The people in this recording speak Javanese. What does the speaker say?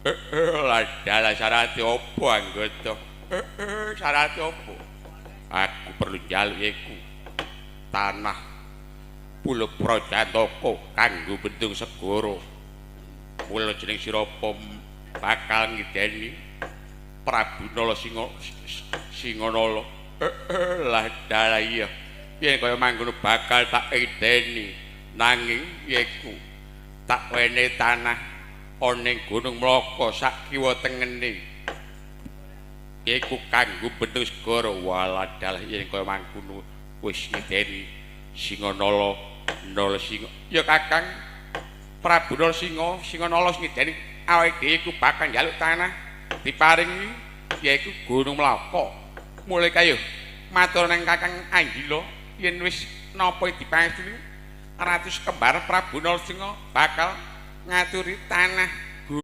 Lah syarat opo anggota? Syarat opo? Aku perlu njaluk iku tanah Pulo Projantaka kanggo bendung segara. Mula jeneng sira bakal ngideni Prabu Nala Singa Singanala. Lah dalah iya. Yen kaya mangkono bakal tak ideni, nanging yaiku tak wene tanah ana ing Gunung Mlaka sak kiwa tengene. Yaiku kanggo bendung segara. Walah dalah yen kaya mangkono wis ngideni Singanala Nala Singa. Ya Kakang Prabu Nala Singa Singanala ngideni awake dhewe iku bakal njaluk tanah diparingi yaiku Gunung Mlaka. Mulai kayuh matur nang Kakang Anggila yen wis napa dipangestuni Ratu Kembar Prabu Nala Singa bakal ngaturi tanah